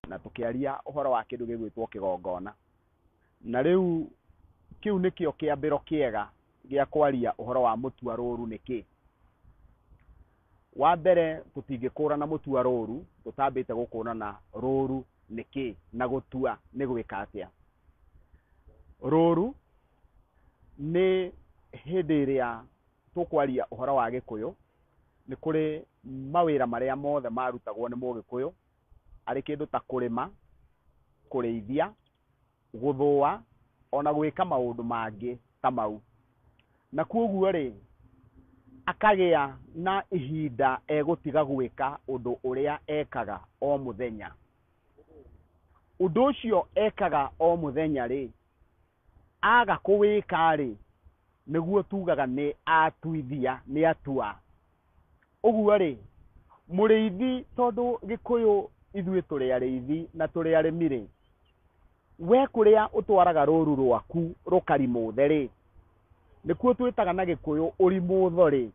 Na tũkĩaria ũhoro wa kĩndũ gĩgwĩtwo kĩgongona. Na rĩu kĩu nĩkĩo kĩambĩro kĩega gĩa kwaria ũhoro wa mũtua rũru nĩ kĩ. Wa mbere tũtingĩkũrana mũtua rũru tũtambĩte gũkũrana rũru nĩ kĩ na gũtua nĩ gwĩka atĩa. Rũru nĩ hĩndĩ ĩrĩa tũkwaria ũhoro wa Gĩkũyũ, nĩ kũrĩ mawĩra marĩa mothe marutagwo nĩ Mũgĩkũyũ, arĩ kĩndũ ta kũrĩma, kũrĩithia, gũthũa, ona gwĩka maũndũ mangĩ ta mau. Na kwoguo rĩ, akagĩa na ihinda egũtiga gwĩka ũndũ ũrĩa ekaga o mũthenya. Ũndũ ũcio ekaga o mũthenya rĩ, aga kũwĩka rĩ, nĩguo tugaga nĩ atuithia, nĩ atua. Ũguo rĩ, mũrĩithi tondũ Gĩkũyũ ithuĩ tũrĩ arĩithi na tũrĩ arĩmi rĩ, we kũrĩa ũtwaraga rũru rwaku rũkarimũthe rĩ, nĩkuo twĩtaga na Gĩkũyũ ũrimũtho rĩ,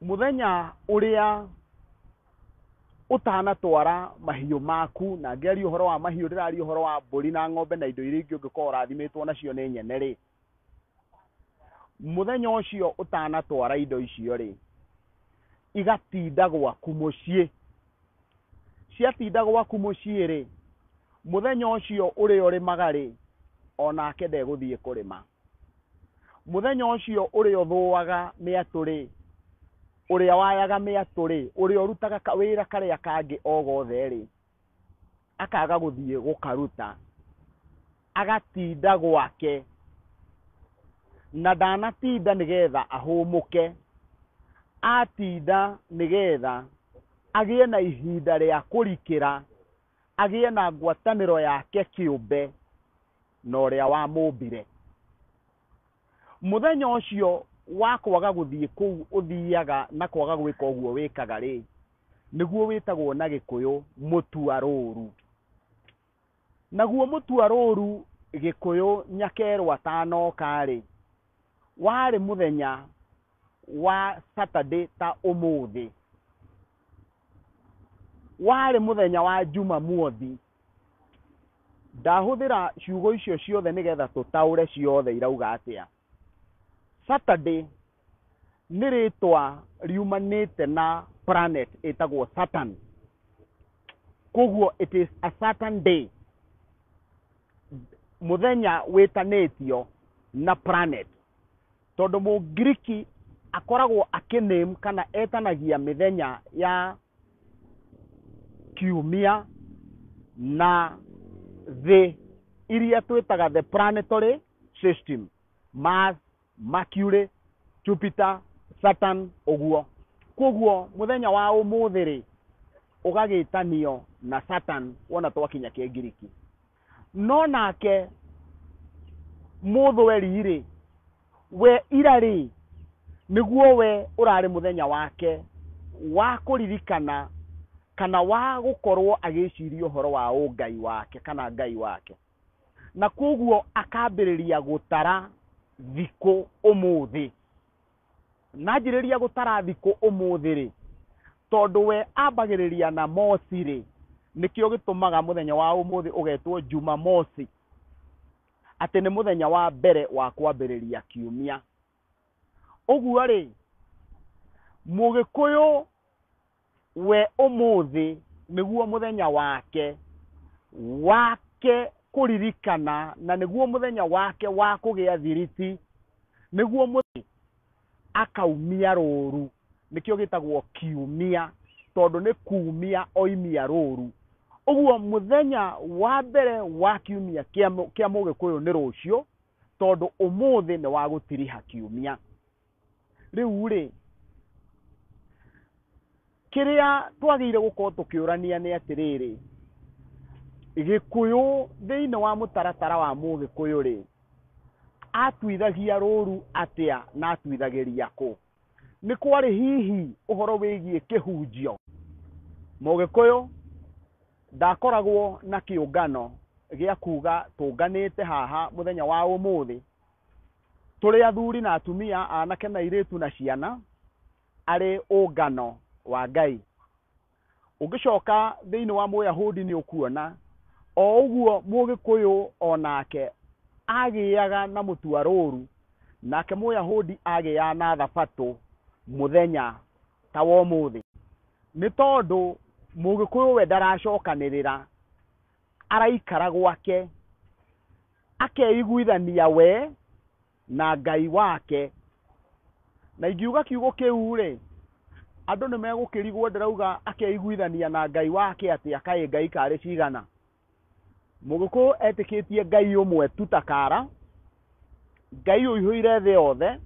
mũthenya ũrĩa ũtanatwara mahiũ maku, na ngĩaria ũhoro wa mahiũ ndĩraria ũhoro wa mbũri na ng'ombe na indo iria ingĩ ũngĩkorwo ũrathimĩtwo nacio nĩ nyene rĩ, mũthenya ũcio ũtanatwara indo icio rĩ, igatinda gwaku mũciĩ. Ciatinda gwaku mũciĩ rĩ, mũthenya ũcio ũrĩa ũrĩmaga rĩ, onake ndegũthiĩ kũrĩma. Mũthenya ũcio ũrĩa ũthũaga mĩatũ rĩ, ũrĩa wayaga mĩatũ rĩ, ũrĩa ũrutaga wĩra karĩa kangĩ o gothe rĩ, akaga gũthiĩ gũkaruta, agatinda gwake, na ndanatinda nĩgetha ahũmũke, atinda nĩgetha agĩe na ihinda rĩa kũrikĩra, agĩe na ngwatanĩro yake kĩũmbe na ũrĩa wamũmbire. Mũthenya ũcio wa kwaga gũthiĩ kũu ũthiaga na kwaga gwĩka ũguo wĩkaga rĩ, nĩguo wĩtagwo na Gĩkũyũ mũtua rũru. Naguo mũtua rũru Gĩkũyũ nyakerwo atanoka rĩ, warĩ mũthenya wa Saturday ta ũmũthĩ. Warĩ mũthenya wa Jumamothi. Ndahũthĩra ciugo icio ciothe nĩgetha tũtaũre ciothe irauga atĩa. Saturday nĩ rĩtwa riumanĩte na planet ĩtagwo Saturn. Koguo it is a Saturn day. Mũthenya wĩtanĩtio na planet. Tondũ Mũngiriki akoragwo akĩname kana etanagia mĩthenya ya kiumia na thĩ iria twĩtaga the planetary system, Mars, Mercury, Jupiter, Saturn ũguo. Koguo mũthenya wa ũmũthĩ rĩ, ũgagĩtanio na Saturn wona twakinya Kĩngiriki. No nake mũthweri rĩ, we ira rĩ, nĩguo we ũrarĩ mũthenya wake wa kũririkana kana wa gũkorwo agĩciria ũhoro wa ũngai wake kana Ngai wake. Na koguo akambĩrĩria gũtara thikũ ũmũthĩ. Na anjĩrĩria gũtara thikũ ũmũthĩ rĩ, tondũ we ambagĩrĩria na Mosi rĩ, nĩkĩo gĩtũmaga mũthenya wa ũmũthĩ ũgetwo Jumamosi, atĩ nĩ mũthenya wa mbere wa kwambĩrĩria kiumia. Ũguo rĩ, Mũgĩkũyũ we ũmũthĩ nĩguo mũthenya wake wake kũririkana na nĩguo mũthenya wake wa kũgĩa thiriti, nĩguo mũthenya akaumia rũru, nĩkĩo gĩtagwo kiumia, tondũ nĩ kumia oimia rũru. Ũguo mũthenya wa mbere wa kiumia kĩa Mũgĩkũyũ nĩ rũciũ, tondũ ũmũthĩ nĩ wa gũtiriha kiumia. Rĩu rĩ, kĩrĩa twagĩrĩire gũkorwo tũkĩũrania nĩ atĩrĩrĩ, Gĩkũyũ thĩinĩ wa mũtaratara wa Mũgĩkũyũ rĩ, atuithagia rũru atĩa na atuithagĩria kũ? Nĩ kwarĩ hihi ũhoro wĩgiĩ kĩhunjio? Mũgĩkũyũ ndakoragwo na kĩũngano gĩa kuga tũnganĩte haha mũthenya wa ũmũthĩ, tũrĩ athuri na atumia, anake na airĩtu na ciana, arĩ ũngano wa Ngai. Ũngĩcoka thĩinĩ wa Mũyahudi nĩ ũkuona o ũguo Mũgĩkũyũ onake agĩaga na mũtua rũru, nake Mũyahudi agĩaga na thabatũ mũthenya ta wa ũmũthĩ. Nĩ tondũ Mũgĩkũyũ we ndaracokanĩrĩra, araikara gwake, akeiguithania we na Ngai wake. Na ingiuga kiugo kĩu rĩ, andũ nĩ megũkĩrigwo ndĩrauga akeiguithania na Ngai wake atĩa, kaĩ Ngai karĩ cigana. Mũgĩkũyũ etĩkĩtie Ngai ũmwe tu ta kara, Ngai ũihũire thĩ yothe,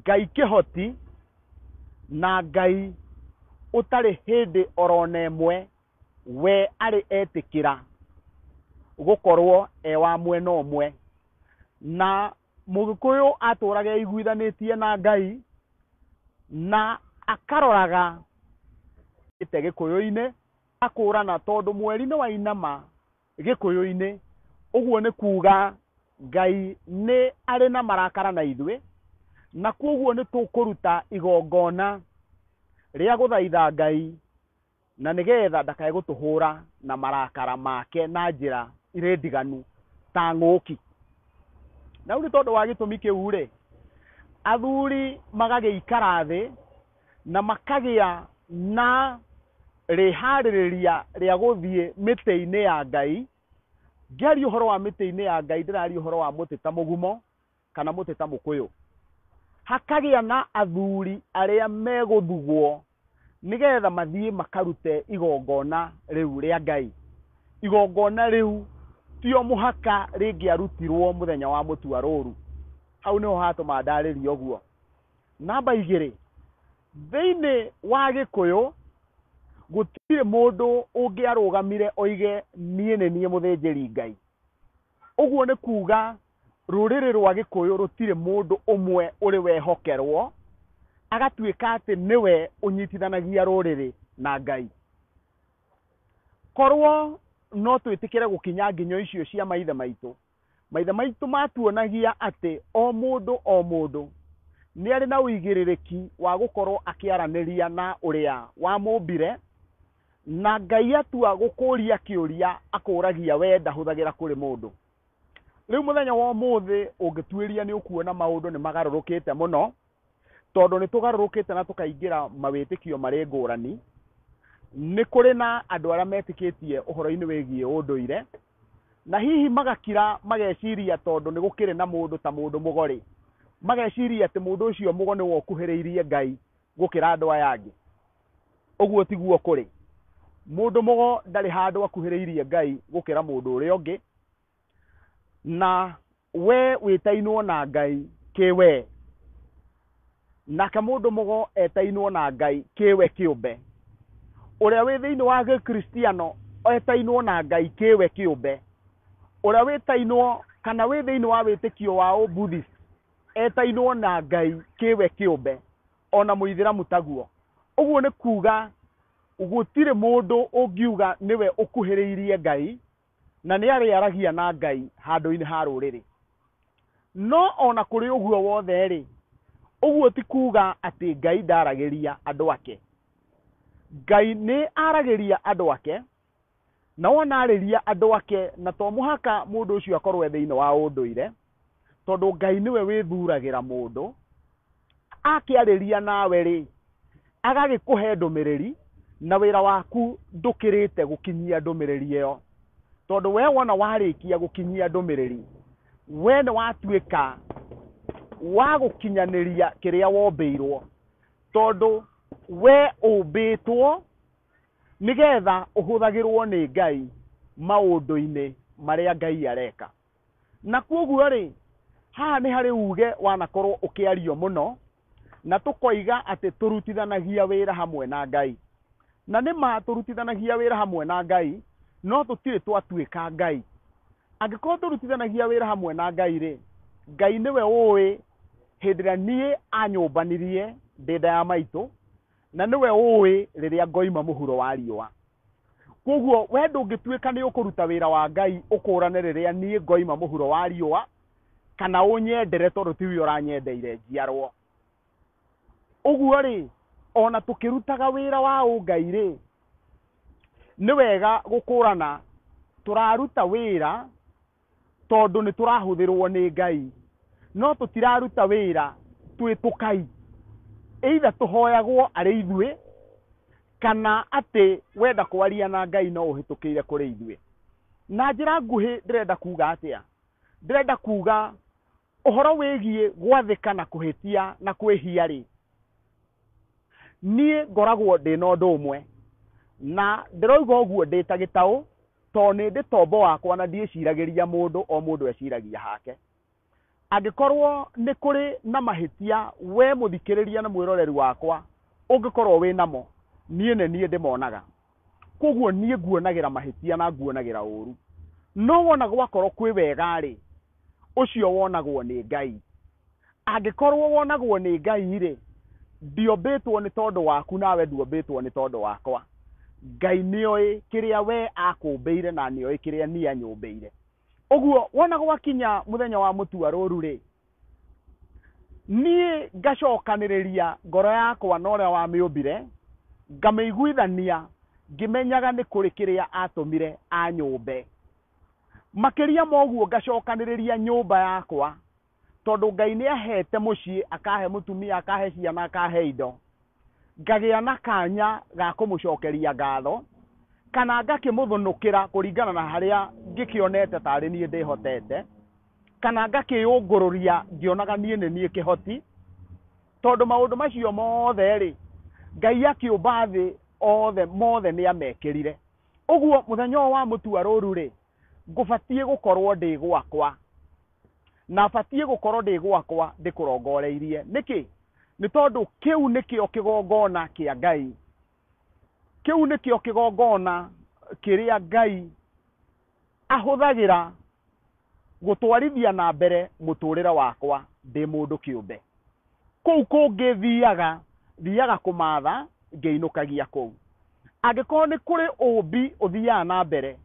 Ngai kĩhoti, na Ngai ũtarĩ hĩndĩ orona ĩmwe we arĩ etĩkĩra gũkorwo e wa mwena ũmwe. Na Mũgĩkũyũ atũraga eiguithanĩtie na Ngai na akaroraga ĩte Gĩkũyũ-inĩ akũrana tondũ mweri nĩ wainama Gĩkũyũ-inĩ, ũguo nĩ kuga Ngai nĩ arĩ na marakara na ithuĩ, na kwoguo nĩ tũkũruta igongona rĩa gũthaitha Ngai na nĩgetha ndakae gũtũhũra na marakara make na njĩra irĩ ndiganu ta ng'ũki. Na rĩu nĩ tondũ wa gĩtũmi kĩu rĩ, athuri magagĩikara thĩ na makagĩa na rĩharĩrĩria rĩa gũthiĩ mĩtĩ-inĩ ya Ngai. Ngĩaria ũhoro wa mĩtĩ-inĩ ya Ngai ndĩraria ũhoro wa mũtĩ ta mũgumo kana mũtĩ ta mũkũyũ. Hakagĩa na athuri arĩa megũthugwo nĩgetha mathiĩ makarute igongona rĩu rĩa Ngai. Igongona rĩu ti o mũhaka rĩngĩarutirwo mũthenya wa mũtua rũru. Hau nĩho hatũma ndarĩrie ũguo. Namba igĩrĩ, thĩinĩ wa Gĩkũyũ gũtirĩ mũndũ ũngĩarũgamire oige niĩ nĩ niĩ mũthĩnjĩri Ngai. Ũguo nĩ kuga rũrĩrĩ rwa Gĩkũyũ rũtirĩ mũndũ ũmwe ũrĩ wehokerwo agatuĩka atĩ nĩwe ũnyitithanagia rũrĩrĩ na Ngai. Korwo no twĩtĩkĩre gũkinya nginyo icio cia maithe maitũ, maithe maitũ matuonagia atĩ o mũndũ o mũndũ nĩ arĩ na ũigĩrĩrĩki wa gũkorwo akĩaranĩria na ũrĩa wamũmbire, na Ngai atua gũkũria kĩũria akũragia we ndahũthagĩra kũrĩ mũndũ. Rĩu mũthenya wa ũmũthĩ ũngĩtuĩria nĩ ũkuona maũndũ nĩ magarũrũkĩte mũno, tondũ nĩ tũgarũrũkĩte na tũkaingĩra mawĩtĩkio marĩ ngũrani. Nĩ kũrĩ na andũ arĩa metĩkĩtie ũhoro-inĩ wĩgiĩ ũndũire, na hihi magakira mageciria tondũ nĩ gũkĩrĩ na mũndũ ta mũndũ mũgo-rĩ, mageciria atĩ mũndũ ũcio mũgo nĩwe ũkuhĩrĩirie Ngai gũkĩra andũ aya angĩ. Ũguo tiguo kũrĩ. Mũndũ mũgo ndarĩ handũ akuhĩrĩirie Ngai gũkĩra mũndũ ũrĩa ũngĩ, na we wĩtainwo na Ngai kĩwe, nake mũndũ mũgo etainwo na Ngai kĩwe kĩũmbe. Ũrĩa wĩ thĩinĩ wa gĩkristiano etainwo na Ngai kĩwe kĩũmbe. Ũrĩa wĩtainwo kana wĩ thĩinĩ wa wĩtĩkio wa Ũbuddhist etainwo na Ngai kĩwe kĩũmbe, ona mũithĩramu taguo. Ũguo nĩ kuga gũtirĩ mũndũ ũngiuga nĩwe ũkuhĩrĩirie Ngai na nĩ arĩaragia na Ngai handũ-inĩ ha rũrĩrĩ. No ona kũrĩ ũguo wothe rĩ, ũguo ti kuga atĩ Ngai ndaragĩria andũ ake. Ngai nĩ aragĩria andũ ake, na wona arĩria andũ ake, na to mũhaka mũndũ ũcio akorwo e thĩinĩ wa ũndũire, tondũ Ngai nĩwe wĩthuragĩra mũndũ. Akĩarĩria nawe rĩ, agagĩkũhe ndũmĩrĩri, na wĩra waku ndũkĩrĩte gũkinyia ndũmĩrĩri ĩyo. Tondũ we wona warĩkia gũkinyia ndũmĩrĩri, we nĩ watuĩka wa gũkinyanĩria kĩrĩa wombĩirwo, tondũ we ũmbĩtwo nĩgetha ũhũthagĩrwo nĩ Ngai maũndũ-inĩ marĩa Ngai areka. Na kwoguo rĩ, haha nĩ harĩ uge wanakorwo ũkĩario mũno, na tũkoiga atĩ tũrutithanagia wĩra hamwe na Ngai. Na nĩ ma tũrutithanagia wĩra hamwe na Ngai, no tũtirĩ twatuĩka Ngai. Angĩkorwo tũrutithanagia wĩra hamwe na Ngai rĩ, Ngai nĩwe ũĩ hĩndĩ ĩrĩa niĩ anyũmbanirie ndĩ nda ya maitũ, na nĩwe ũĩ rĩrĩa ngoima mũhuro wa riũa. Kwoguo we ndũngĩtuĩka nĩ ũkũruta wĩra wa Ngai ũkũrane rĩrĩa niĩ ngoima mũhuro wa riũa, kana ũnyendere tondũ tiwe ũranyendeire njiarwo. Ũguo rĩ, ona tũkĩrutaga wĩra wa ũngai rĩ, Nĩ wega gũkũrana tũraruta wĩra tondũ nĩ tũrahũthĩrwo nĩ Ngai, no tũtiraruta wĩra twĩ tũkai. Either tũhoyagwo arĩ ithuĩ, kana atĩ wenda kwaria na Ngai no ũhĩtũkĩire kũrĩ ithuĩ. Na njĩra nguhĩ ndĩrenda kuga atĩa? Ndĩrenda kuga ũhoro wĩgiĩ gwathĩka na kũhĩtia na kwĩhia rĩ, niĩ ngoragwo ndĩna ũndũ ũmwe, na ndĩroiga ũguo ndĩ ta gĩtaũ, tondũ nĩ ndĩ tombo wakwa na ndiĩciragĩria mũndũ, o mũndũ eciragia hake. Angĩkorwo nĩ kũrĩ na mahĩtia we mũthikĩrĩria na mwĩroreri wakwa ũngĩkorwo wĩ namo, niĩ nĩ niĩ ndĩmonaga. Koguo niĩ nguonagĩra mahĩtia na nguonagĩra ũru. No wona gwakorwo kwĩ wega rĩ, ũcio wonagwo nĩ Ngai. Angĩkorwo wonagwo nĩ Ngai rĩ, ndiombĩtwo nĩ tondũ waku nawe nduombĩtwo nĩ tondũ wakwa. Ngai nĩoĩ kĩrĩa we akũmbĩire na nĩoĩ kĩrĩa niĩ anyũmbĩire. Ũguo wona gwakinya mũthenya wa mũtua rũru rĩ, niĩ ngacokanĩrĩria ngoro yakwa na ũrĩa wamĩũmbire, ngamĩiguithania ngĩmenyaga nĩ kũrĩ kĩrĩa atũmire anyũmbe. Makĩria ma ũguo ngacokanĩrĩria nyũmba yakwa, tondũ Ngai nĩ ahete mũciĩ, akahe mũtumia, akahe ciana, akahe indo. Ngagĩa na kanya ga kũmũcokeria ngatho, kana ngakĩmũthũnũkĩra kũringana na harĩa ngĩkĩonete tarĩ niĩ ndĩhotete, kana ngakĩyũngũrũria ngĩonaga niĩ nĩ niĩ kĩhoti, tondũ maũndũ macio mothe rĩ, Ngai akĩũmba thĩ othe mothe nĩ amekĩrire. Ũguo mũthenya ũyũ wa mũtua rũru rĩ, ngũbatiĩ gũkorwo ndĩ gwakwa, na batiĩ gũkorwo ndĩ gwakwa ndĩkũrongoreirie. Nĩkĩ? Nĩ tondũ kĩu nĩkĩo kĩgongona kĩa Ngai. Kĩu nĩkĩo kĩgongona kĩrĩa Ngai ahũthagĩra gũtwarithia na mbere mũtũrĩre wakwa ndĩ mũndũ kĩũmbe. Kũu kũngĩ thiaga, thiaga kũmatha ngĩinũkagia kũu. Angĩkorwo nĩ kũrĩ ũmbi ũthiaga na mbere,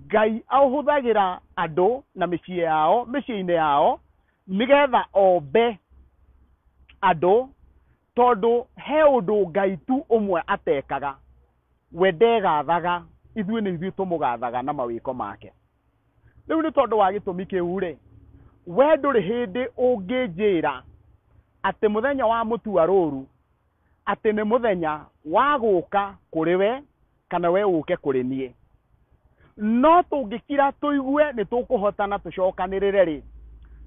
Ngai ahũthagĩra andũ na mĩciĩ yao, mĩciĩ-inĩ yao, nĩgetha ombe andũ, tondũ he ũndũ Ngai tu ũmwe atekaga. We ndegathaga, ithuĩ nĩ ithuĩ tũmũgathaga na mawĩko make. Rĩu nĩ tondũ wa gĩtũmi kĩu rĩ, we ndũrĩ hĩndĩ ũngĩnjĩra atĩ mũthenya wa mũtua rũru atĩ nĩ mũthenya wa gũka kũrĩ we kana we ũke kũrĩ niĩ. No tũngĩkira tũigue nĩ tũkũhotana tũcokanĩrĩre rĩ,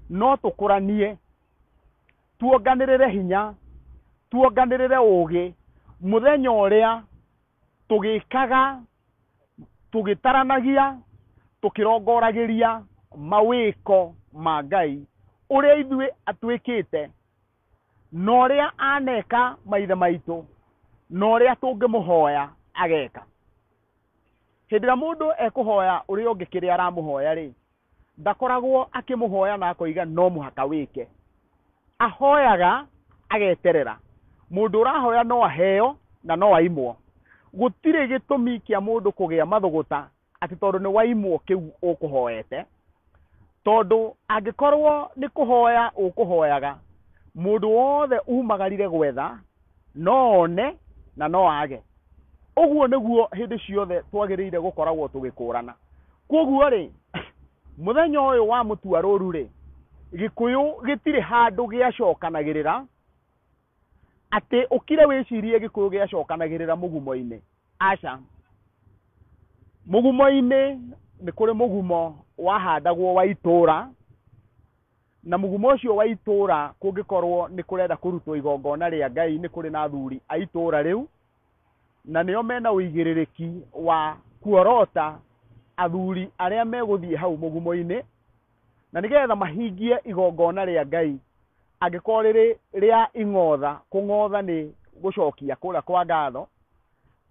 no tũkũranie, tuonganĩrĩre hinya, tuonganĩrĩre ũgĩ, mũthenya ũrĩa tũgĩkaga, tũgĩtaranagia, tũkĩrongoragĩria mawĩko ma Ngai ũrĩa ithuĩ atwĩkĩte na ũrĩa aneka maithe maitũ na ũrĩa tũngĩmũhoya ageka. Hĩndĩ ĩrĩa mũndũ ekũhoya ũrĩa ũngĩ kĩrĩa aramũhoya rĩ, ndakoragwo akĩmũhoya na akoiga no mũhaka wĩke. Ahoyaga ageterera. Mũndũ ũrahoya no aheo na no aimwo. Gũtirĩ gĩtũmi kĩa mũndũ kũgĩa mathũgũta atĩ tondũ nĩ waimwo kĩu ũkũhoete, tondũ angĩkorwo nĩ kũhoya ũkũhoyaga, mũndũ wothe umagarire gwetha no one na no age. Ũguo nĩguo hĩndĩ ciothe twagĩrĩire gũkoragwo tũgĩkũrana. Koguo rĩ, mũthenya ũyũ wa mũtua rũru rĩ, Gĩkũyũ gĩtirĩ handũ gĩacokanagĩrĩra atĩ ũkire wĩcirie Gĩkũyũ gĩacokanagĩrĩra mũgumo-inĩ. Aca. Mũgumo-inĩ nĩ kũrĩ mũgumo wahandagwo wa itũra, na mũgumo ũcio wa itũra kũngĩkorwo nĩ kũrenda kũrutwo igongona rĩa Ngai, nĩ kũrĩ na athuri a itũra rĩu, na nĩo mena ũigĩrĩrĩki wa kuorota athuri arĩa megũthiĩ hau mũgumo-inĩ, na nĩgetha mahingie igongona rĩa Ngai. Angĩkorwo rĩrĩ rĩa ing'otha, kũng'otha nĩ gũcokia kũrĩa kwa ngatho,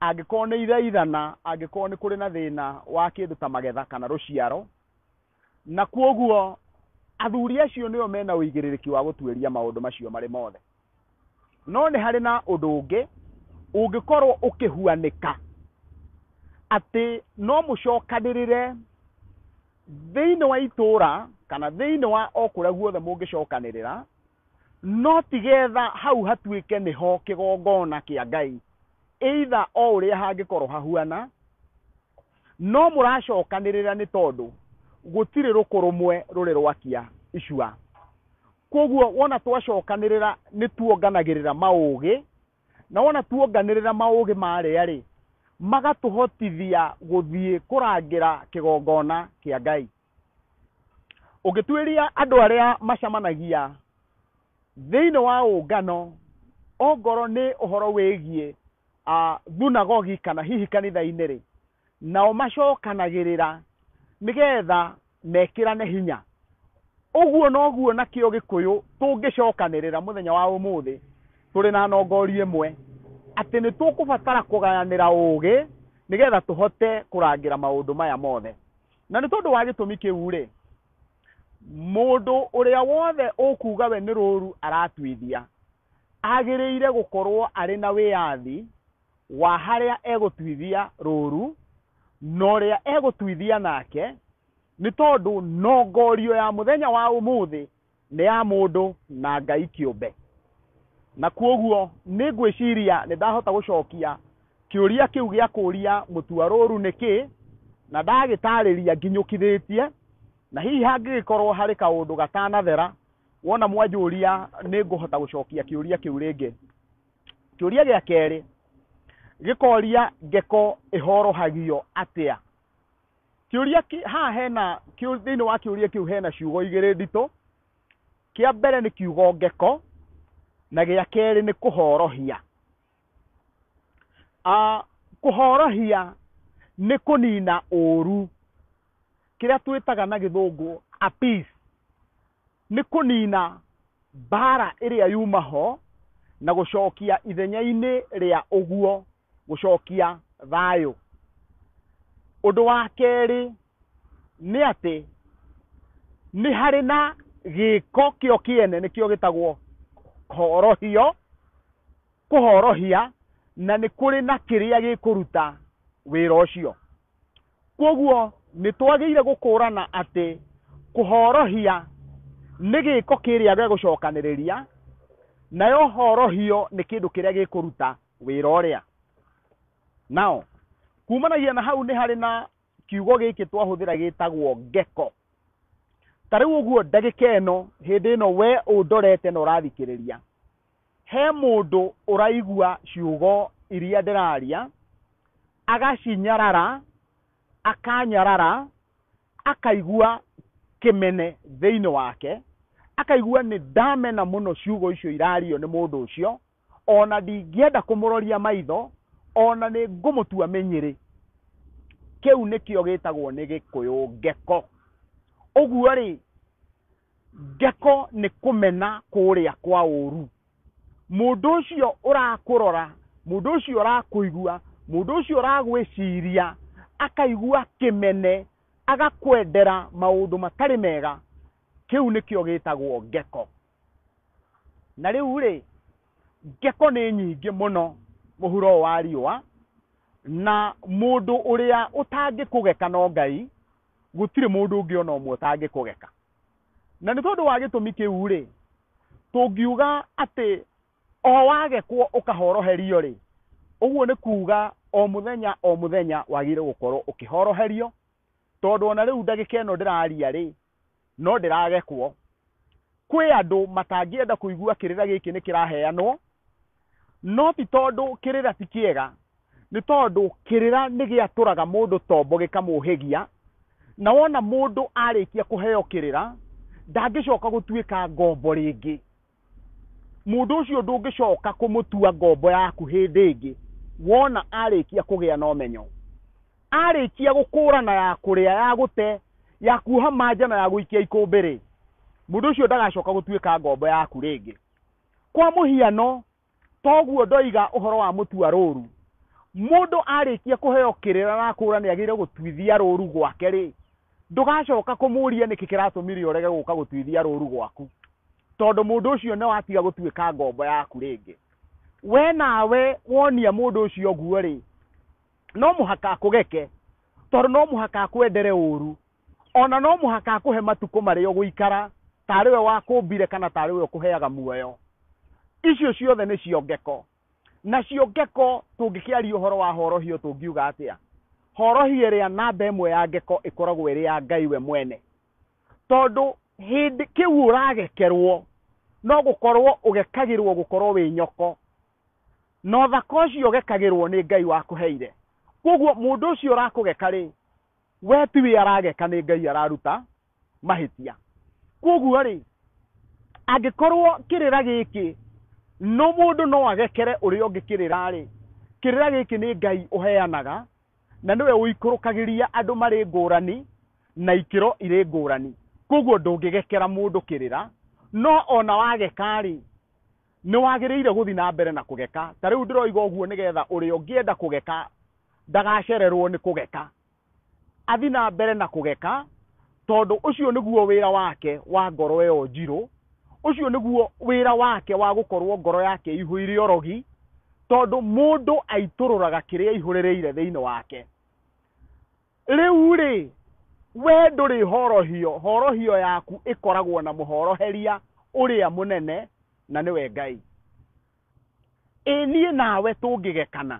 angĩkorwo nĩ ithaithana, angĩkorwo nĩ kũrĩ na thĩna wa kĩndũ ta magetha kana rũciaro, na kwoguo athuri acio nĩo mena ũigĩrĩrĩki wa gũtuĩria maũndũ macio marĩ mothe. No nĩ harĩ na ũndũ ũngĩ ũngĩkorwo ũkĩhuanĩka atĩ no mũcokanĩrĩre thĩinĩ wa itũra kana thĩinĩ wa o kũrĩa guothe mũngĩcokanĩrĩra, no tigetha hau hatuĩke nĩho kĩgongona kĩa Ngai, either o ũrĩa hangĩkorwo hahuana, No mũracokanĩrĩra nĩ tondũ gũtirĩ rũkũ rũmwe rũrĩ rwakia icua. Koguo wona twacokanĩrĩra nĩ tuonganagĩrĩra maũgĩ, na wona tuonganĩrĩra maũgĩ marĩa rĩ, magatũhotithia gũthiĩ kũrangĩra kĩgongona kĩa Ngai. Ũngĩtuĩria andũ arĩa macemanagia thĩinĩ wa ũngano, ongorwo nĩ ũhoro wĩgiĩ thunagogi kana hihi kanitha-inĩ rĩ, nao macokanagĩrĩra nĩgetha mekĩrane hinya. Ũguo noguo nakĩo Gĩkũyũ tũngĩcokanĩrĩra mũthenya wa ũmũthĩ tũrĩ na nongori ĩmwe, atĩ nĩ tũkũbatara kũgayanĩra ũgĩ nĩgetha tũhote kũrangĩra maũndũ maya mothe. Na nĩ tondũ wa gĩtũmi kĩu rĩ, mũndũ ũrĩa wothe ũkuga we nĩ rũru aratuithia, agĩrĩire gũkorwo arĩ na wĩyathi wa harĩa egũtuithia rũru na ũrĩa egũtuithia nake, nĩ tondũ nongorio ya mũthenya wa ũmũthĩ nĩ ya mũndũ na Ngai kĩũmbe. Na kuoguo nĩ ngwĩciria nĩ ndahota gũcokia kĩũria kĩu gĩa kũria mũtua rũru nĩ kĩ, na ndagĩtarĩria nginyũkithĩtie, na hihi hangĩgĩkorwo harĩ kaũndũ gatanathera, wona mwanjũria nĩ ngũhota gũcokia kĩũria kĩu rĩngĩ. Kĩũria gĩa kerĩ gĩkoria ngeko ĩhorohagio atĩa? Kĩũria haha hena, thĩinĩ wa kĩũria kĩu hena ciugo igĩrĩ nditũ. Kĩa mbere nĩ kiugo ngeko, na gĩa kerĩ nĩ kũhorohia. Kũhorohia nĩ kũnina ũru, kĩrĩa twĩtaga na gĩthũngũ a peace, nĩ kũnina mbara ĩrĩa yuma ho na gũcokia ithenya-inĩ rĩa ũguo, gũcokia thayũ. Ũndũ wa kerĩ nĩ atĩ nĩ harĩ na gĩko kĩo kĩene nĩkĩo gĩtagwo horohio, kũhorohia, na nĩ kũrĩ na kĩrĩa gĩkũruta wĩra ũcio. Koguo nĩ twagĩrĩire gũkũrana atĩ kũhorohia nĩ gĩko kĩrĩa gĩgũcokanĩrĩria, nayo horohio nĩ kĩndũ kĩrĩa gĩkũruta wĩra ũrĩa. Nao kumanagia na hau nĩ harĩ na kiugo gĩkĩ twahũthĩra gĩtagwo ngeko. Ta rĩu ũguo ndagĩka ĩno hĩndĩ ĩno we ũndorete na ũrathikĩrĩria, he mũndũ ũraigua ciugo iria ndĩraria, agacinyarara, akanyarara, akaigua kĩmene thĩinĩ wake, akaigua nĩ ndamena mũno ciugo icio irario nĩ mũndũ ũcio, ona ndingĩenda kũmũroria maitho, ona nĩ ngũmũtua mĩnyĩrĩ. Kĩu nĩkĩo gĩtagwo nĩ Gĩkũyũ ngeko. Ũguo rĩ, ngeko nĩ kũmena kũrĩa kwa ũru. Mũndũ ũcio ũrakũrora, mũndũ ũcio ũrakũigua, mũndũ ũcio ũragwĩciria, akaigua kĩmene, agakwendera maũndũ matarĩ mega, kĩu nĩkĩo gĩtagwo ngeko. Na rĩu rĩ, ngeko nĩ nyingĩ mũno mũhuro ũyũ wa riũa, na mũndũ ũrĩa ũtangĩkũgeka no Ngai, gũtirĩ mũndũ ũngĩ ona ũmwe ũtangĩkũgeka. Na nĩ tondũ wa gĩtũmi kĩu rĩ, tũngiuga atĩ o wagekwo ũkahoroherio rĩ, ũguo nĩ kuga o mũthenya o mũthenya wagĩrĩire gũkorwo ũkĩhoroherio, tondũ ona rĩu ndagĩka ĩno ndĩraria rĩ, no ndĩragekwo. Kwĩ andũ matangĩenda kũigua kĩrĩra gĩkĩ nĩ kĩraheanwo, no ti tondũ kĩrĩra ti kĩega, nĩ tondũ kĩrĩra nĩ gĩatũraga mũndũ tombo gĩkamũhĩgia, na wona mũndũ arĩkia kũheo kĩrĩra, ndangĩcoka gũtuĩka ngombo rĩngĩ. Mũndũ ũcio ndũngĩcoka kũmũtua ngombo yaku hĩndĩ ĩngĩ, wona arĩkia kũgĩa na ũmenyo. Arĩkia gũkũrana ya kũrĩa, ya gũte, ya kuoha manja na ya gũikia ikũmbĩ rĩ, mũndũ ũcio ndagacoka gũtuĩka ngombo yaku rĩngĩ. Kwa mũhiano, toguo ndoiga ũhoro wa mũtua rũru, mũndũ arĩkia kũheo kĩrĩra na akũra nĩ agĩrĩire gũtuithia rũru gwake rĩ, ndũgacoka kũmũria nĩkĩ kĩratũmire ũrege gũka gũtuithia rũru gwaku, tondũ mũndũ ũcio nĩ watiga gũtuĩka ngombo yaku rĩngĩ. We nawe wonia mũndũ ũcio ũguo rĩ, no mũhaka akũgeke, tondũ no mũhaka akwendere ũru, ona no mũhaka akũhe matukũ marĩa ũgũikara tarĩ we wakũmbire kana tarĩ we ũkũheaga muoyo. Icio ciothe nĩ cio ngeko. Nacio ngeko tũngĩkĩaria ũhoro wa horohio tũngiuga atĩa? Horohio ĩrĩa namba ĩmwe ya ngeko ĩkoragwo ĩrĩ ya Ngai we mwene. Tondũ hĩndĩ kĩu ũragekerwo, no gũkorwo ũgekagĩrwo gũkorwo wĩ nyoko. Na ũthaka ũcio ũgekagĩrwo nĩ Ngai wakũheire. Koguo mũndũ ũcio ũrakũgeka rĩ, we tiwe arageka, nĩ Ngai araruta mahĩtia. Koguo rĩ, angĩkorwo kĩrĩra gĩkĩ no mũndũ no agekere ũrĩa ũngĩ kĩrĩra rĩ, kĩrĩra gĩkĩ nĩ Ngai ũheanaga, na nĩwe ũikũrũkagĩria andũ marĩ ngũrani na ikĩro irĩ ngũrani. Koguo ndũngĩgekera mũndũ kĩrĩra, no ona wageka rĩ, nĩ wagĩrĩire gũthiĩ na mbere na kũgeka. Ta rĩu ndĩroiga ũguo nĩgetha ũrĩa ũngĩenda kũgeka ndagacererwo nĩ kũgeka, athiĩ na mbere na kũgeka, tondũ ũcio nĩguo wĩra wake wa ngoro ĩyo njirũ, ũcio nĩguo wĩra wake wa gũkorwo ngoro yake ĩihũire ũrogi, tondũ mũndũ aitũrũraga kĩrĩa aihũrĩrĩire thĩinĩ wake. Rĩu rĩ, we ndũrĩ horohio, horohio yaku ĩkoragwo na mũhoroheria ũrĩa mũnene, na nĩwe Ngai. Ĩ niĩ nawe tũngĩgekana,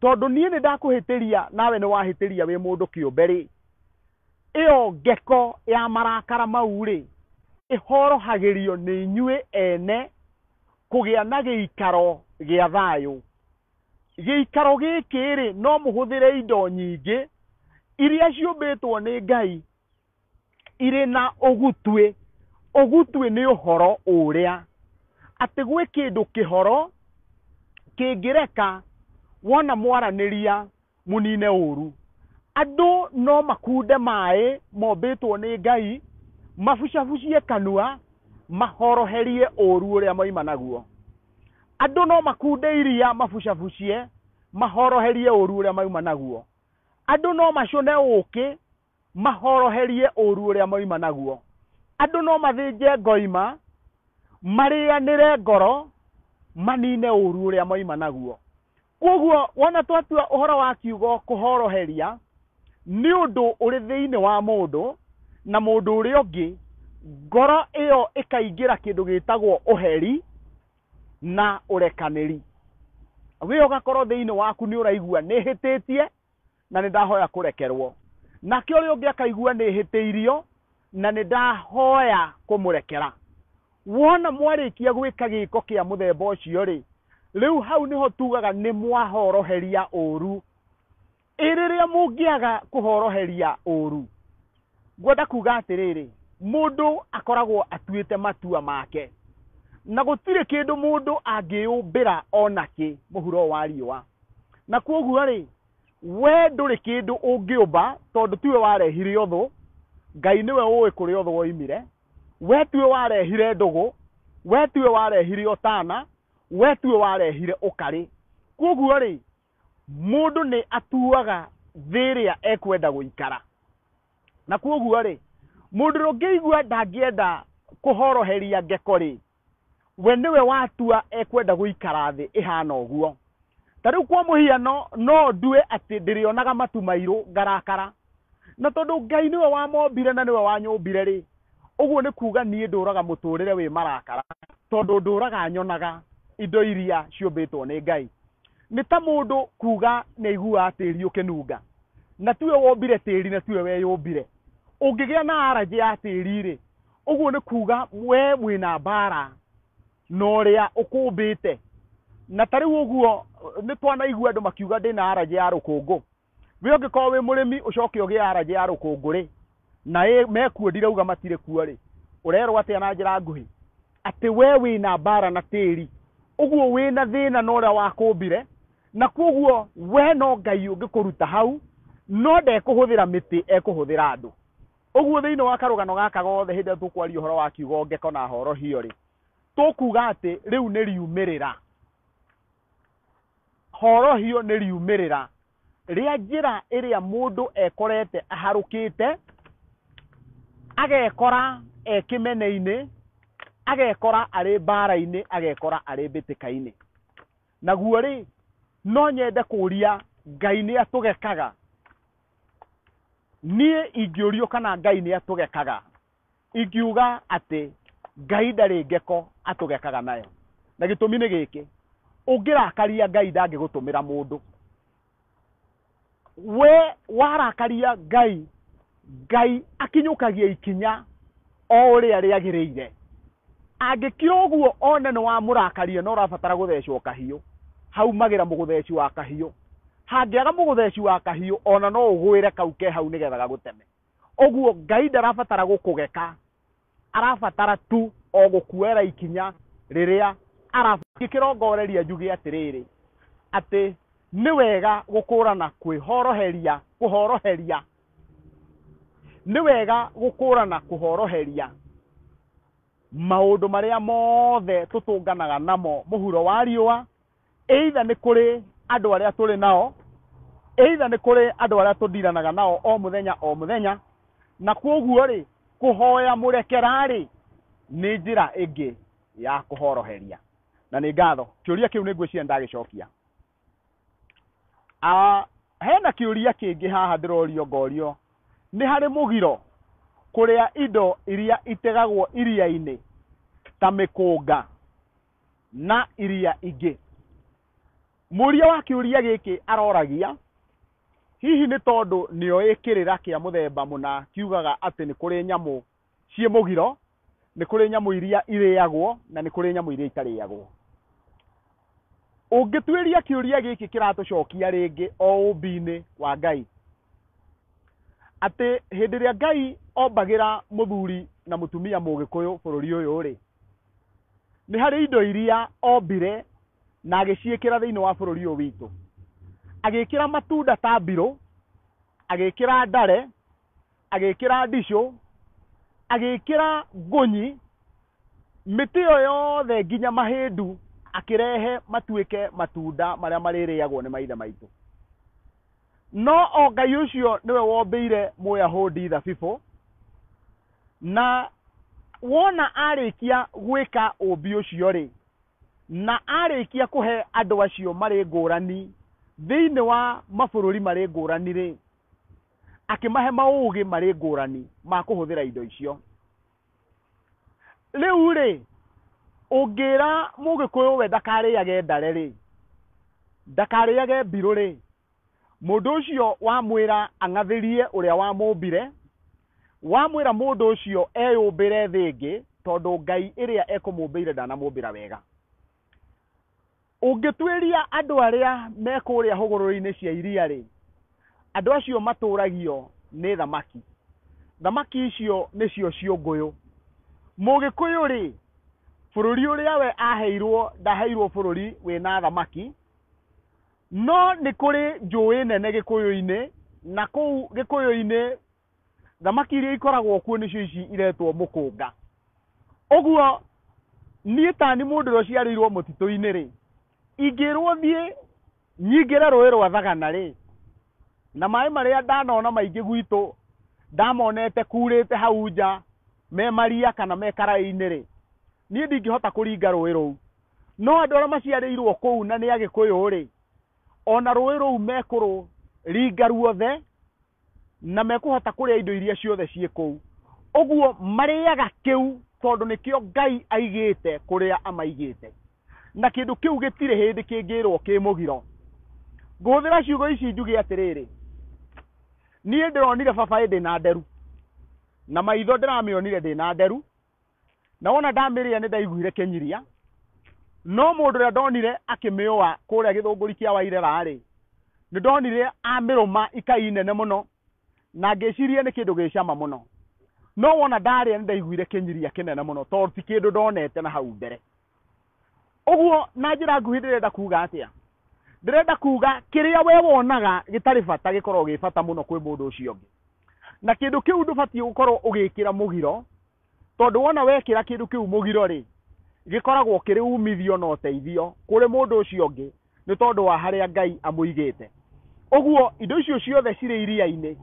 tondũ niĩ nĩ ndakũhĩtĩria nawe nĩ wahĩtĩria wĩ mũndũ kĩũmbe rĩ, ĩyo ngeko ya marakara mau rĩ, ĩhorohagĩrio nĩ inyuĩ ene kũgĩa na gĩikaro gĩa thayũ. Gĩikaro gĩkĩ rĩ, no mũhũthĩre indo nyingĩ iria ciũmbĩtwo nĩ Ngai irĩ na ũgutwĩ. Ũgutwĩ nĩ ũhoro ũrĩa atĩ gwĩ kĩndũ kĩhoro kĩngĩreka wona mwaranĩria mũnine ũru. Andũ no makunde maĩ mombĩtwo nĩ Ngai, mabucabucie kanua, mahoroherie ũru ũrĩa moima naguo. Andũ no makunde iria mabucabucie, mahoroherie ũru ũrĩa mauma naguo. Andũ no macũne ũkĩ, mahoroherie ũru ũrĩa moima naguo. Andũ no mathĩnje ngoima, marĩanĩre ngoro, manine ũru ũrĩa moima naguo. Koguo wona twatua ũhoro wa kiugo kũhoroheria, nĩ ũndũ ũrĩ thĩinĩ wa mũndũ na mũndũ ũrĩa ũngĩ, ngoro ĩyo ĩkaingĩra kĩndũ gĩtagwo ũheri na ũrekanĩri. We ũgakorwo thĩinĩ waku nĩ ũraigua nĩ hĩtĩtie na nĩ ndahoya kũrekerwo, nake ũrĩa ũngĩ akaigua nĩ hĩtĩirio na nĩ ndahoya kũmũrekera. Wona mwarĩkia gwĩka gĩko kĩa mũthemba ũcio rĩ, rĩu hau nĩho tugaga nĩ mwahoroheria ũru. Ĩ rĩrĩa mũngĩaga kũhoroheria ũru, ngwenda kuga atĩrĩrĩ, mũndũ akoragwo atuĩte matua make, na gũtirĩ kĩndũ mũndũ angĩũmbĩra onakĩ mũhuro wa riũa. Na koguo rĩ, we ndũrĩ kĩndũ ũngĩũmba, tondũ tiwe warehire ũthũ, Ngai nĩwe ũĩ kũrĩa ũthũ woimire. We tiwe warehire ndũgũ, we tiwe warehire ũtana, we tiwe warehire ũkarĩ. Koguo rĩ, mũndũ nĩ atuaga thĩ ĩrĩa ekwenda gũikara. Na koguo rĩ, mũndũ ũrĩa ũngĩigua ndangĩenda kũhoroheria ngeko rĩ, we nĩwe watua ekwenda gũikara thĩ ĩhana ũguo. Ta rĩu kwa mũhiano, no ndue atĩ ndĩrĩonaga matu mairũ ngarakara, na tondũ Ngai nĩwe wamombire na nĩwe wanyũmbire rĩ, ũguo nĩ kuga niĩ ndũraga mũtũrĩre wĩ marakara, tondũ ndũraga nyonaga indo iria ciũmbĩtwo nĩ Ngai. Nĩ ta mũndũ kuga nĩ aiguaga tĩri ũkĩnunga, na tiwe wombire tĩri na tiwe weyũmbire. Ũngĩgĩa na allergy ya tĩri rĩ, ũguo nĩ kuga we wĩna mbara na ũrĩa ũkũmbĩte. Na ta rĩu ũguo nĩ twanaigua andũ makiuga ndĩna allergy ya rũkũngũ. We ũngĩkorwo wĩ mũrĩmi ũcoke ũgĩe allergy ya rũkũngũ rĩ, na mekuo ndirauga matirĩ kuo rĩ, ũrerwo atĩa na njĩra nguhĩ? Atĩ we wĩna mbara na tĩri, ũguo wĩna thĩna na ũrĩa wakũmbire, na koguo we no Ngai ũngĩkũruta hau, no ndekũhũthĩra mĩtĩ, ekũhũthĩra andũ. Ũguo thĩinĩ wa karũgano gaka gothe hĩndĩ ĩrĩa tũkwaria ũhoro wa kiugo ngeko na horohio rĩ, tũkuga atĩ rĩu nĩ riumĩrĩra. Horohio nĩ riumĩrĩra rĩa njĩra ĩrĩa mũndũ ekorete aharũkĩte, agekora e kĩmene-inĩ, agekora arĩ mbara-inĩ, agekora arĩ mbĩtĩka-inĩ. Naguo rĩ, no nyende kũria Ngai nĩ atũgekaga? Niĩ ingĩũrio kana Ngai nĩ atũgekaga, ingiuga atĩ Ngai ndarĩ ngeko atũgekaga nayo. Na gĩtũmi nĩ gĩkĩ, ũngĩrakaria Ngai ndangĩgũtũmĩra mũndũ. We warakaria Ngai, Ngai akinyũkagia ikinya o ũrĩa rĩagĩrĩire. Angĩkira ũguo one nĩ wamũrakaria na ũrabatara gũthecwo kahiũ, haumagĩra mũgũtheci wa kahiũ. Hangĩaga mũgũtheci wa kahiũ, ona no ũgwĩre kau ke hau nĩgetha gagũteme. Ũguo Ngai ndarabatara gũkũgeka, arabatara tu o gũkuoera ikinya rĩrĩa arabata. Njuge atĩrĩrĩ, atĩ nĩ wega gũkũrana kwĩhoroheria, kũhoroheria. Nĩ wega gũkũrana kũhoroheria maũndũ marĩa mothe tũtũnganaga namo mũhuro wa riũa, either nĩ kũrĩ andũ arĩa tũrĩ nao, either nĩ kũrĩ andũ arĩa tũndiranaga nao o mũthenya o mũthenya, na kwoguo rĩ, kũhoya mũrekera rĩ, nĩ njĩra ĩngĩ ya kũhoroheria. Na nĩ ngatho, kĩũria kĩu nĩ ngwĩciria ndagĩcokia. Hena kĩũria kĩngĩ haha ndĩrorio ngorio, nĩ harĩ mũgiro kũrĩa indo iria itegagwo iria-inĩ ta mĩkũnga na iria ingĩ. Mũria wa kĩũria gĩkĩ aroragia, hihi nĩ tondũ nĩoĩ kĩrĩra kĩa mũthemba mũna kiugaga atĩ nĩ kũrĩ nyamũ ciĩ mũgiro, nĩ kũrĩ nyamũ iria irĩagwo na nĩ kũrĩ nyamũ iria itarĩagwo. Ũngĩtuĩria kĩũria gĩkĩ kĩratũcokia rĩngĩ o ũmbi-inĩ wa Ngai, atĩ hĩndĩ ĩrĩa Ngai ombagĩra mũthuri na mũtumia mũgĩkũyũ bũrũri ũyũ rĩ, nĩ harĩ indo iria ombire na agĩciĩkĩra thĩinĩ wa bũrũri ũyũ witũ. Agĩkĩra matunda ta mbirũ, agĩkĩra ndare, agĩkĩra ndicũ, agĩkĩra ngũnyi, mĩtĩ ĩyo yothe nginya mahĩndu akĩrehe matuĩke matunda marĩa marĩrĩagwo nĩ maithe maitũ. No o Ngai ũcio nĩwe wombĩire Mũyahudi thabibũ, na wona arĩkia gwĩka ũmbi ũcio rĩ, na arĩkia kũhe andũ acio marĩ ngũrani thĩinĩ wa mabũrũri marĩ ngũrani rĩ, akĩmahe maũgĩ marĩ ngũrani ma kũhũthĩra indo icio. Rĩu rĩ, ũngĩra mũgĩkũyũ we ndakarĩage ndare rĩ, ndakarĩage mbirũ rĩ, mũndũ ũcio wamwĩra ang'athĩrie ũrĩa wamũmbire, wamwĩra mũndũ ũcio eyũmbĩre thĩ ĩngĩ, tondũ Ngai ĩrĩa ekũmũmbĩire ndanamũmbĩra wega. Ũngĩtuĩria andũ arĩa me kũrĩa hũgũrũrũ-inĩ cia iria rĩ, andũ acio matũragio nĩ thamaki. Thamaki icio nĩcio ciũngũyũ. Mũgĩkũyũ rĩ, bũrũri ũrĩa we aheirwo, ndaheirwo bũrũri wĩna thamaki, no nĩ kũrĩ njũĩ nene Gĩkũyũ-inĩ, na kũu Gĩkũyũ-inĩ thamaki iria ikoragwo kuo nĩcio ici iretwo mũkũnga. Ũguo niĩ tani mũndũ ũrĩa ũciarĩirwo mũtitũ-inĩ rĩ, ingĩrwo thiĩ nyingĩre rũĩ rwa Thagana rĩ, na maĩ marĩa ndanona maingĩ gwitũ ndamonete kurĩte hau nja me maria kana me karaĩ-inĩ rĩ, niĩ ndingĩhota kũringa rũĩ rũu. No andũ arĩa maciarĩirwo kũu na nĩ Agĩkũyũ rĩ, ona rũĩ rũu mekũrũringa ruothe na mekũhota kũrĩa indo iria ciothe ciĩ kũu. Ũguo marĩaga kĩu tondũ nĩkĩo Ngai aigĩte kũrĩa amaigĩte. Na kĩndũ kĩu gĩtirĩ hĩndĩ kĩngĩrwo kĩ mũgiro. Ngũhũthĩra ciugo ici njuge atĩrĩrĩ, niĩ ndĩronire baba ndĩna nderu, na maitho ndĩramĩonire ndĩna nderu, na wona ndamĩrĩa nĩ ndaiguire kĩnyiria, no mũndũ ũrĩa ndonire akĩmĩũa kũrĩa gĩthũngũri kĩa Wairera rĩ, nĩ ndonire amĩrũma ikai nene mũno, na ngĩciria nĩ kĩndũ gĩ cama mũno. No wona ndarĩa nĩ ndaiguire kĩnyiria kĩnene mũno, tondũ ti kĩndũ ndonete na hau mbere. Ũguo na njĩra nguhĩ ndĩrenda kuga atĩa? Ndĩrenda kuga kĩrĩa we wonaga gĩtarĩ bata gĩkoragwo gĩ bata mũno kwĩ mũndũ ũcio ũngĩ. Na kĩndũ kĩu ndũbatiĩ gũkorwo ũgĩkĩra mũgiro, tondũ wona wekĩra kĩndũ kĩu mũgiro rĩ, gĩkoragwo kĩrĩ umithio na ũteithio kũrĩ mũndũ ũcio ũngĩ, nĩ tondũ wa harĩa Ngai amũigĩte. Ũguo indo icio ciothe cirĩ iria-inĩ,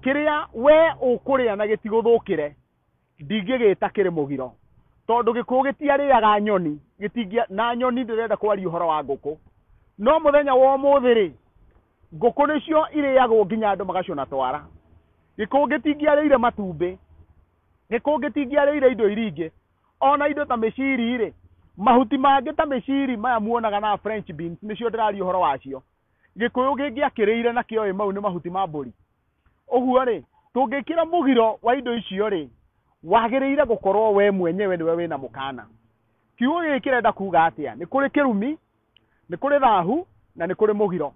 kĩrĩa we ũkũrĩa na gĩtigũthũkĩre, ndingĩgĩta kĩrĩ mũgiro, tondũ gĩkũyũ gĩtiarĩaga nyoni, gĩtingĩa, na nyoni ndĩrenda kwaria ũhoro wa ngũkũ. No mũthenya wa ũmũthĩ rĩ, ngũkũ nĩcio irĩagwo nginya andũ magacũna twara. Gĩkũyũ gĩtingĩarĩire matumbĩ, gĩkũyũ gĩtingĩarĩire indo iria ingĩ, ona indo ta mĩciri rĩ, mahuti mangĩ ta mĩciri maya muonaga na French beans nĩcio ndĩraria ũhoro wacio. Gĩkũyũ kĩngĩakĩrĩire na kĩoĩ mau nĩ mahuti ma mbũri. Ũguo rĩ, tũngĩkĩra mũgiro wa indo icio rĩ, wagĩrĩire gũkorwo we mwenyewe nĩwe wĩna mũkana. Kiugo gĩkĩ kĩrenda kuga atĩa? Nĩ kũrĩ kĩrumi, nĩ kũrĩ thahu, na nĩ kũrĩ mũgiro.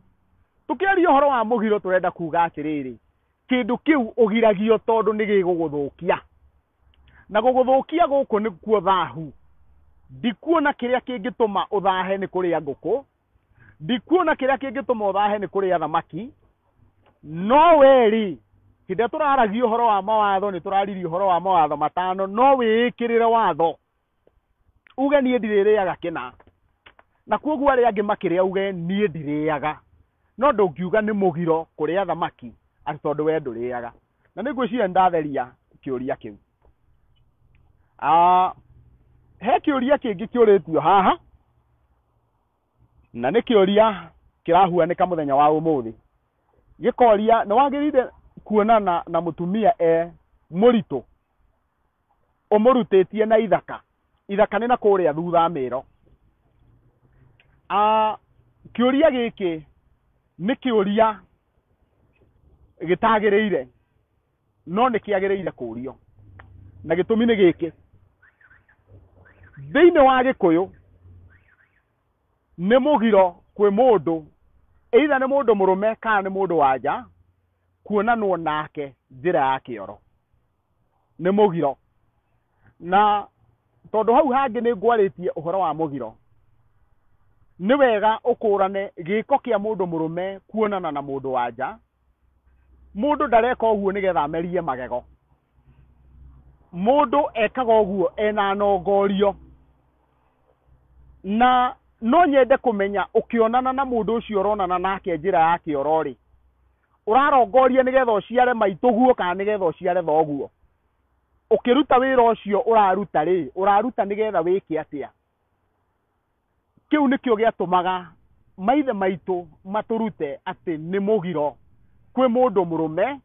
Tũkĩaria ũhoro wa mũgiro tũrenda kuga atĩrĩrĩ, kĩndũ kĩu ũgiragio tondũ nĩ gĩgũgũthũkia. Na gũgũthũkia gũkũ nĩkuo thahu. Ndikuona kĩrĩa kĩngĩtũma ũthahe nĩ kũrĩa ngũkũ, ndikuona kĩrĩa kĩngĩtũma ũthahe nĩ kũrĩa thamaki, no we rĩ, hĩndĩ ĩrĩa tũraragia ũhoro wa mawatho nĩ tũraririe ũhoro wa mawatho matano, no wĩĩkĩrĩre watho uge niĩ ndirĩrĩaga kĩna, na kwoguo arĩa angĩ makĩrĩa uge niĩ ndirĩaga, no ndũngiuga nĩ mũgiro kũrĩa thamaki atĩ tondũ we ndũrĩaga. Na nĩ ngwĩciria nĩ ndatheria kĩũria kĩu. He kĩũria kĩngĩ kĩũrĩtio haha, na nĩ kĩũria kĩrahuanĩka mũthenya wa ũmũthĩ. Gĩkoria nĩ wagĩrĩire kuonana na mũtumia e mũritũ ũmũrutĩtie na ithaka. Ithaka nĩ na kũrĩa thutha mĩro. Kĩũria gĩkĩ nĩ kĩũria gĩtagĩrĩire, no nĩ kĩagĩrĩire kũũrio. Na gĩtũmi nĩ gĩkĩ, thĩinĩ wa Gĩkũyũ nĩ mũgiro kwĩ mũndũ, either nĩ mũndũ mũrũme kana nĩ mũndũ wa nja, kuonanwo nake njĩra ya kĩoro. Nĩ mũgiro. Na tondũ hau hangĩ nĩ ngwarĩtie ũhoro wa mũgiro, nĩ wega ũkũrane gĩko kĩa mũndũ mũrũme kuonana na mũndũ wa nja. Mũndũ ndareka ũguo nĩgetha amerie magego. Mũndũ ekaga ũguo ena nongorio. Na no nyende kũmenya ũkĩonana na mũndũ ũcio ũronana nake njĩra ya kĩoro rĩ, ũrarongoria nĩgetha ũciare maitũguo kana nĩgetha ũciare thoguo? Ũkĩruta wĩra ũcio ũraruta rĩ, ũraruta nĩgetha wĩke atĩa? Kĩu nĩkĩo gĩatũmaga maithe maitũ matũrute atĩ nĩ mũgiro kwĩ mũndũ mũrũme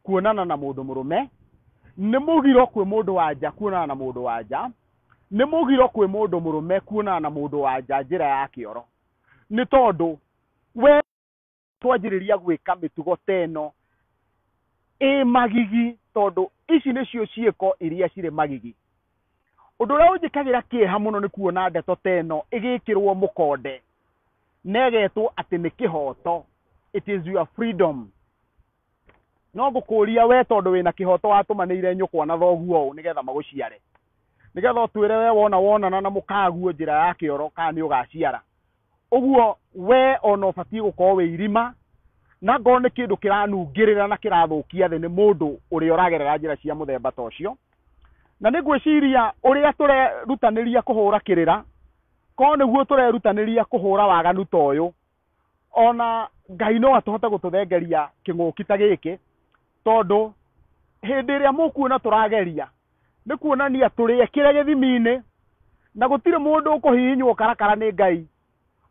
kuonana na mũndũ mũrũme, nĩ mũgiro kwĩ mũndũ wa nja kuonana na mũndũ wa nja, nĩ mũgiro kwĩ mũndũ mũrũme kuonana na mũndũ wa nja njĩra ya kĩoro. Nĩ tondũ we twanjĩrĩria gwĩka mĩtugo ta ĩno ĩ magigi, tondũ ici nĩcio ciĩko iria cirĩ magigi. Ũndũ ũrĩa ũnjĩkagĩra kĩeha mũno nĩ kuona ndeto ta ĩno ĩgĩkĩrwo mũkonde na ĩgetwo atĩ nĩ kĩhoto, it is your freedom. No ngũkũria we tondũ wĩna kĩhoto watũmanĩire nyũkwa na thoguo ũũ nĩgetha magũciare, nĩgetha ũtwĩre we wona wonana na mũkaguo njĩra ya kĩoro kana nĩ ũgaciara. Ũguo we ona ũbatiĩ gũkorwo wĩ irima, na ngorwo nĩ kĩndũ kĩranungĩrĩra na kĩrathũkia thĩ nĩ mũndũ ũrĩa ũragerera njĩra cia mũthemba ta ũcio. Na nĩ ngwĩciria ũrĩa tũrerutanĩria kũhũra kĩrĩra, korwo nĩguo tũrerutanĩria kũhũra waganu ta ũyũ, ona Ngai no atũhote gũtũthengeria kĩng'ũki ta gĩkĩ, tondũ hĩndĩ ĩrĩa mũkuona tũrageria nĩ kuonania tũrĩekĩre gĩthimi-inĩ, na gũtirĩ mũndũ ũkũhihinywo karakara nĩ Ngai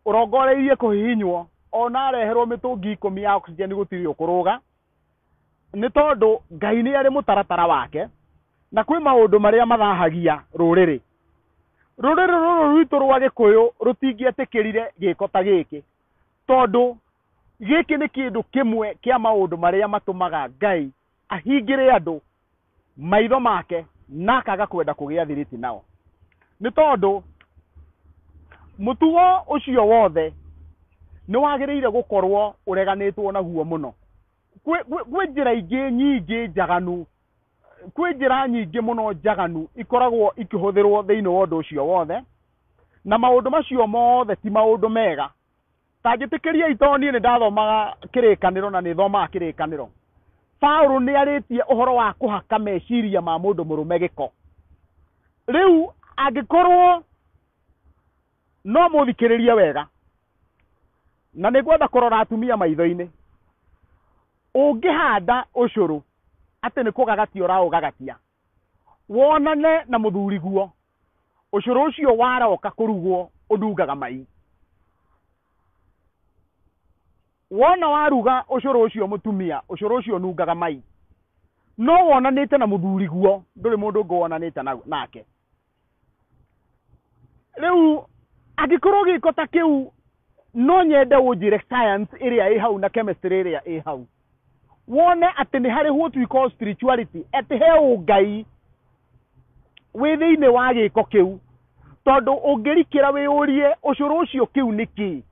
ũrongoreirie kũhihinywo, ona areherwo mĩtũngi 10 ya oxygen gũtirĩ ũkũrũga, nĩ tondũ Ngai nĩ arĩ mũtaratara wake, na kwĩ maũndũ marĩa mathahagia rũrĩrĩ. Rũrĩrĩ rũrũ rwitũ rwa Gĩkũyũ rũtingĩetĩkĩrire gĩko ta gĩkĩ, tondũ gĩkĩ nĩ kĩndũ kĩmwe kĩa maũndũ marĩa matũmaga Ngai ahingĩre andũ maitho make na akaga kwenda kũgĩa thiriti nao. Nĩ tondũ mũtugo ũcio wothe nĩ wagĩrĩire gũkorwo ũreganĩtwo naguo mũno. Kwĩ njĩra ingĩ nyingĩ njaganu, kwĩ njĩra nyingĩ mũno njaganu ikoragwo ikĩhũthĩrwo thĩinĩ wa ũndũ ũcio wothe, na maũndũ macio mothe ti maũndũ mega. Ta njĩtĩkĩriei tondũ niĩ nĩ ndathomaga kĩrĩkanĩro na nĩ thomaga kĩrĩkanĩro. Paũlũ nĩ arĩtie ũhoro wa kũhaka meciria ma mũndũ mũrũme gĩko. Rĩu angĩkorwo no mũthikĩrĩrie wega, na nĩ ngwenda kũrora atumia maitho-inĩ, ũngĩhanda ũcũrũ atĩ nĩ kũgagatia ũraũgagatia, wonane na mũthuriguo, ũcũrũ ũcio waroka kũrugwo ũnungaga mai. Wona waruga ũcũrũ ũcio mũtumia, ũcũrũ ũcio ũnungaga mai. No wonanĩte na mũthuriguo, ndũrĩ mũndũ ũngĩ wonanĩte nake. Rĩu angĩkorwo gĩko ta kĩu No nyende ũnjĩre science ĩrĩa ĩ hau na chemistry ĩrĩa ĩ hau, wone atĩ nĩ harĩ what we call spirituality, atĩ he ũngai wĩ thĩinĩ wa gĩko kĩu. Tondũ ũngĩrikĩra wĩyũrie ũcũrũ ũcio kĩu nĩ kĩ,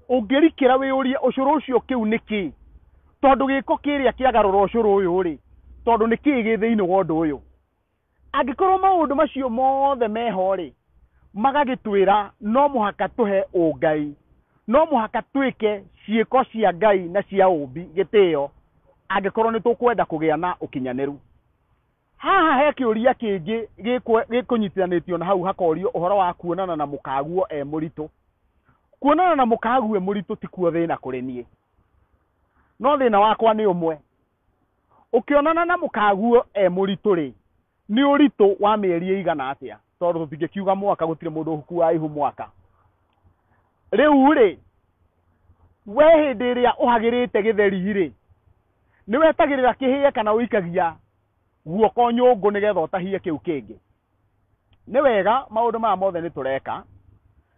ũngĩrikĩra wĩyũrie ũcũrũ ũcio kĩu nĩ kĩ, tondũ gĩko kĩrĩa kĩagarũra ũcũrũ ũyũ rĩ, tondũ nĩ kĩ gĩ thĩinĩ wa ũndũ ũyũ. Angĩkorwo maũndũ macio mothe meho rĩ, magagĩtwĩra no mũhaka tũhe ũngai, no mũhaka twĩke ciĩko cia Ngai na cia ũmbi gĩtĩo, angĩkorwo nĩ tũkwenda kũgĩa na ũkinyanĩru. Haha he kĩũria kĩngĩ gĩkũnyitithanĩtio na hau, hakorio ũhoro wa kuonana na mũkaguo e mũritũ. Kuonana na mũkaguo e mũritũ tikuo thĩna kũrĩ niĩ, no thĩna wakwa nĩ ũmwe. Ũkĩonana na mũkaguo e mũritũ rĩ, nĩ ũritũ wa mĩeri ĩigana atĩa? Tondũ tũtingĩkiuga mwaka, gũtirĩ mũndũ ũkuaga ihu mwaka. Rĩu rĩ, we hĩndĩ ĩrĩa ũhagĩrĩte gĩtheri rĩ, nĩ wetagĩrĩra kĩhĩe kana ũikagia guoko nyũngũ nĩgetha ũtahie kĩu kĩngĩ? Nĩ wega maũndũ maya mothe nĩ tũreka,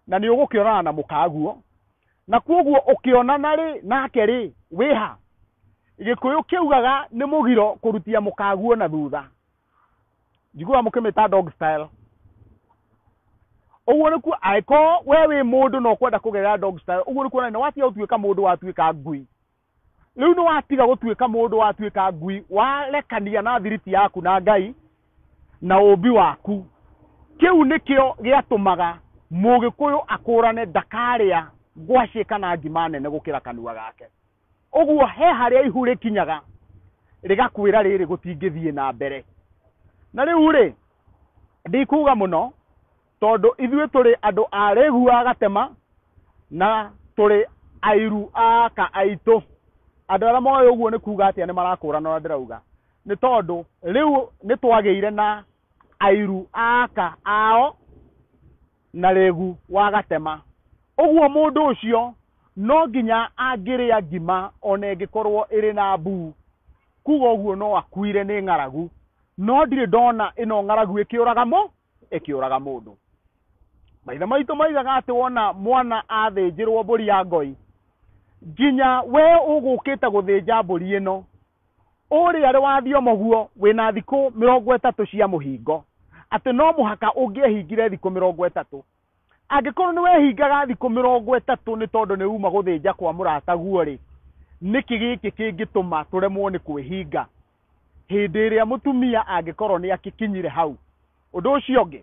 na nĩ ũgũkĩonana na mũkaguo, na kuoguo ũkĩonana rĩ nake rĩ, wĩha? Gĩkũyũ kĩugaga nĩ mũgiro kũrutia mũkaguo na thutha. Njiguaga mũkĩmĩta dog style. Ũguo nĩkuo angĩkorwo we wĩ mũndũ na ũkwenda kũgerera dog style, ũguo nĩkuo nĩ watiga gũtuĩka mũndũ watuĩka ngui. Rĩu nĩ watiga gũtuĩka mũndũ watuĩka ngui, warekania na thiriti yaku na Ngai na ũmbi waku. Kĩu nĩkĩo gĩatũmaga Mũgĩkũyũ akũrane ndakarĩa ngwacĩ kana ngima nene gũkĩra kanua gake. Ũguo he harĩa ihu rĩkinyaga rĩgakwĩra rĩrĩ gũtingĩthiĩ na mbere. Na rĩu rĩ, ndikuga mũno tondũ ithuĩ tũrĩ andũ a rĩgu a Gatema na tũrĩ airu a aka aitũ. Andũ arĩa moĩ ũguo nĩ kuga atĩa nĩ marakũrana ũrĩa ndĩrauga, nĩ tondũ rĩu nĩ twagĩire na airu a aka ao na rĩgu wa Gatema. Ũguo mũndũ ũcio no nginya angĩrĩa ngima ona ĩngĩkorwo ĩrĩ na mbuu, kuga ũguo no akuire nĩ ng'aragu. No ndirĩ ndona ĩno ng'aragu ĩkĩũraga ĩkĩũraga mũndũ. Maithe maitũ maigaga atĩ wona mwana athĩnjĩrwo mbũri ya ngoi, nginya we ũgũkĩte gũthĩnja mbũri ĩno, ũrĩa arĩ wa thiomoguo wĩna thikũ 30 cia mũhingo, atĩ no mũhaka ũngĩehingire thikũ 30. Angĩkorwo nĩ wehingaga thikũ 30 nĩ tondũ nĩ uma gũthĩnja kwa mũrataguo rĩ, nĩkĩ gĩkĩ kĩngĩtũma tũremwo nĩ kwĩhinga hĩndĩ ĩrĩa mũtumia angĩkorwo nĩ akĩkinyire hau? Ũndũ ũcio ũngĩ,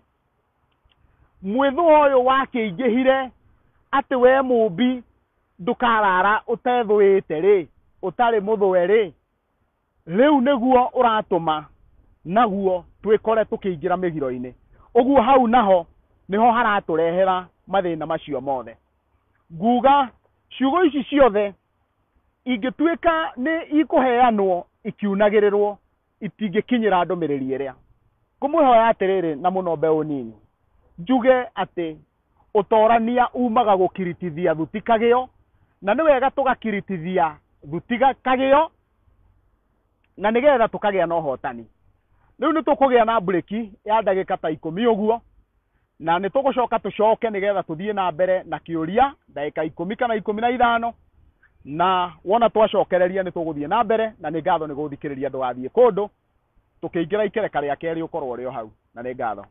mwĩthũa ũyũ wakĩingĩhire atĩ we mũmbi ndũkarara ũtethũĩte rĩ, ũtarĩ mũthũe rĩ, rĩu nĩguo ũratũma naguo twĩkore tũkĩingĩra mĩgiro-inĩ. Ũguo hau naho nĩho haratũrehera mathĩna macio mothe. Nguga ciugo ici ciothe ingĩtuĩka nĩ ikũheanwo ikiunagĩrĩrwo, itingĩkinyĩra ndũmĩrĩri ĩrĩa. Ngũmwĩhoya atĩrĩrĩ na mũno mbeũ nini, njuge atĩ ũtorania umaga gũkiritithia thuti kagĩo, na nĩ wega tũgakiritithia thuti kagĩo na nĩgetha tũkagĩa na ũhotani. Rĩu nĩ tũkũgĩa na mburĩki ya ndagĩka ta 10 ũguo, na nĩ tũgũcoka tũcoke nĩgetha tũthiĩ na mbere na kĩũria ndagĩka 10 kana 15, na wona twacokereria nĩ tũgũthiĩ na mbere. Na nĩ ngatho nĩ gũthikĩrĩria, ndũgathiĩ kũndũ, tũkĩingĩra ikereka rĩa kerĩ ũkorwo ũrĩ o hau, na nĩ ngatho.